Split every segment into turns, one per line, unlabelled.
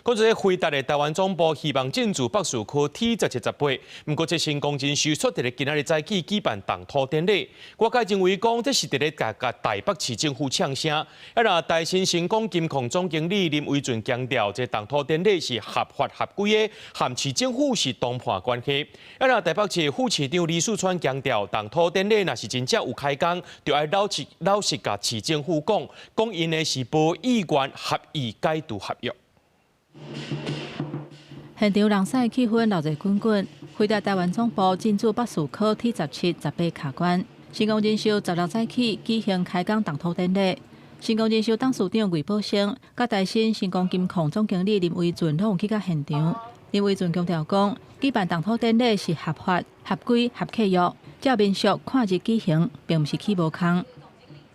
講這個輝達的台灣總部希望進駐北士區 T17 18，毋過這成功人壽卻佇咧今仔日早起舉辦動土典禮。外界認為講這是佇咧共台北市政府嗆聲。啊，若台新成功金控總經理林維俊強調，這動土典禮是合法合規的，和市政府是談判關係。啊，若台北市副市長李四川強調，動土典禮若是真正有開工，就愛老實老實共市政府講，講𪜶的是無意願合意解除合約。
現場人屎氣氛鬧熱滾滾，輝達台灣總部進駐北士區 T17 18卡關，成功人壽十六早起舉行開工動土典禮。成功人壽董事長魏寶生、佮台新成功金控總經理林維俊攏有去到現場。林維俊強調講，舉辦動土典禮是合法、合規、合契約，照民俗看日舉行，並毋是起無空。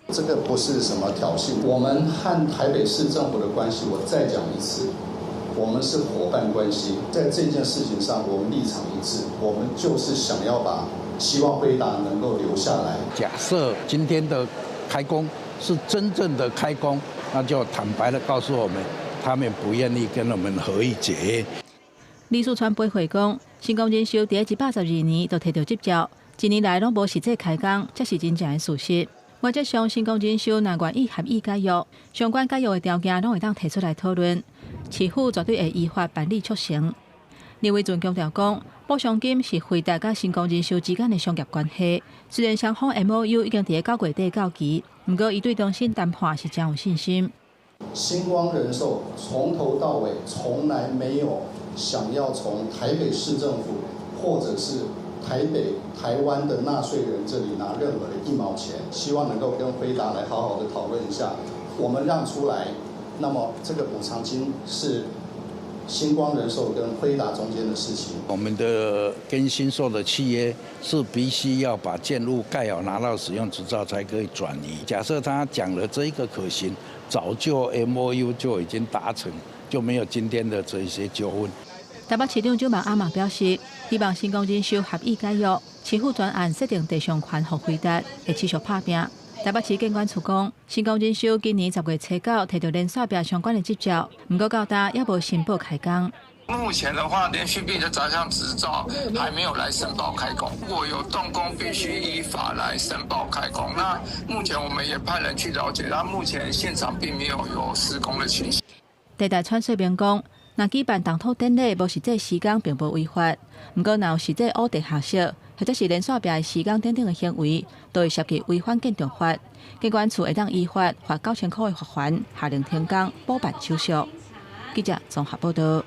這個不是什麼挑釁，我們和台北市政府的關係，我再講一次，我們是夥伴關係，在這件事情上，我們立場一致，我們就是想要把希望輝達能夠留下來。
假設今天的開工是真正的開工，那就坦白的告訴我們，他們不願意跟我們合意解約。
李四川回會講，成功人壽佇112年就提著執照，一年來攏無實際開工，這是真正的事實。原則上，成功人壽若願意合意解約，相關解約的條件攏會當提出來討論，市府絕對會依法辦理促成。林維俊強調講，補償金是輝達佮成功人壽之間的商業關係，雖然雙方 MOU 已經佇咧9月底到期，毋過伊對重新談判是誠有信心。
新光人壽從頭到尾從來沒有想要從台北市政府或者是台北、台灣的納稅人這裡拿任何的一毛錢，希望能夠跟輝達來好好的討論一下，我們讓出來，那麼這個補償金是新光人壽跟輝達中間的事情。
我們的跟新壽的契約是必須要把建物蓋好，拿到使用執照才可以轉移。假設他講了這一個可行，早就 MOU 就已經達成，就沒有今天的這些糾紛。
台北市長周曼阿瑪表示，希望成功人壽合意解約，市府專案設定地上權予輝達，會持續拍拚。台北市建管處講，成功人壽今年10月初九提著連線壁相關的執照，毋過到今猶無申報開工。
目前的話，連續壁的雜項執照還沒有來申報開工。如果有動工，必須依法來申報開工。那目前我們也派人去了解，但目前現場並沒有有施工的情形。
地大川說明講，若舉辦動土典禮無實際施工並無違法，毋過若有實際挖地下室或者是連線壁的施工等等的行為，都會涉及違反建築法。建管處會當依法罰9000箍的罰鍰，下令停工補辦手續。記者綜合報道。